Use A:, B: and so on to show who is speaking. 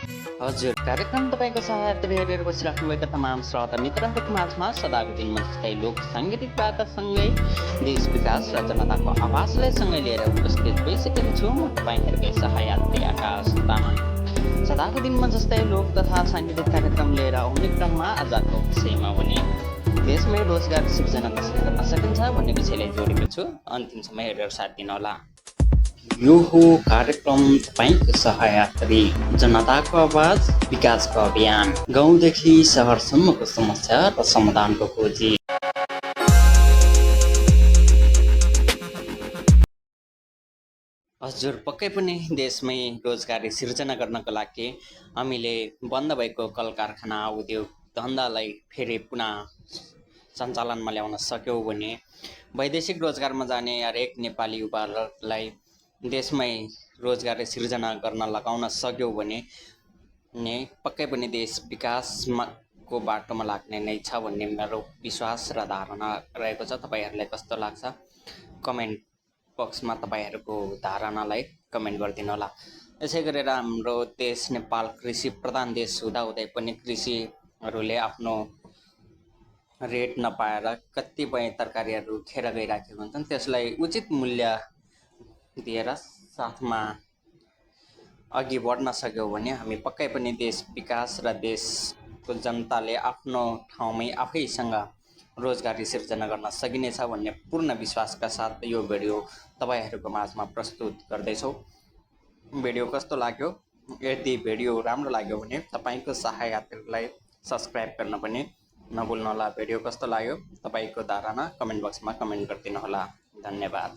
A: हजुर, कार्यक्रम तपाईँको सहायता हेरेर बसिराख्नुभएका तमाम श्रोता मित्रहरूको माझमा सदाको दिनमा जस्तै लोक साङ्गीतिक वार्तासँगै देश विकास र जनताको आवाजलाई सँगै लिएर उपस्थित भइसकेको छु म तपाईँहरूकै सहायत्री आकाश तामाङ। सदाको दिनमा जस्तै लोक तथा साङ्गीतिक कार्यक्रम लिएर आउने क्रममा आजको विषयमा भने देशमै रोजगार सिर्जना कसरी गर्न सकिन्छ भन्ने विषयलाई जोडेको छु। अन्तिम समय हेरेर साथ दिनुहोला। यो हो कार्यक्रम तपाईँको सहायत्री जनताको आवाज विकासको अभियान, गाउँदेखि सहरसम्मको समस्या र समाधानको खोजी। हजुर, पक्कै पनि देशमै रोजगारी सिर्जना गर्नको लागि हामीले बन्द भएको कल कारखाना उद्योग धन्दालाई फेरि पुनः सञ्चालनमा ल्याउन सक्यौँ भने वैदेशिक रोजगारमा जाने हरेक नेपाली युवाहरूलाई देशमै रोजगारी सिर्जना गर्न लगाउन सक्यौँ भने पक्कै पनि देश विकासको बाटोमा लाग्ने नै छ भन्ने मेरो विश्वास र धारणा रहेको छ। तपाईँहरूलाई कस्तो लाग्छ कमेन्ट बक्समा तपाईँहरूको धारणालाई कमेन्ट गरिदिनु होला। यसै गरेर हाम्रो देश नेपाल कृषि प्रधान देश हुँदाहुँदै पनि कृषिहरूले आफ्नो रेट नपाएर कतिपय तरकारीहरू खेर गइराखेका हुन्छन्। त्यसलाई उचित मूल्य दिएर साथमा अघि बढ्न सक्यौँ भने हामी पक्कै पनि देश विकास र देशको जनताले आफ्नो ठाउँमै आफैसँग रोजगारी सिर्जना गर्न सकिनेछ भन्ने पूर्ण विश्वासका साथ यो भिडियो तपाईँहरूको माझमा प्रस्तुत गर्दैछौँ। भिडियो कस्तो लाग्यो? यदि भिडियो राम्रो लाग्यो भने तपाईँको सहायतालाई सब्सक्राइब गर्न पनि नभुल्नुहोला। भिडियो कस्तो लाग्यो तपाईँको धारणा कमेन्ट बक्समा कमेन्ट गरिदिनु होला। धन्यवाद।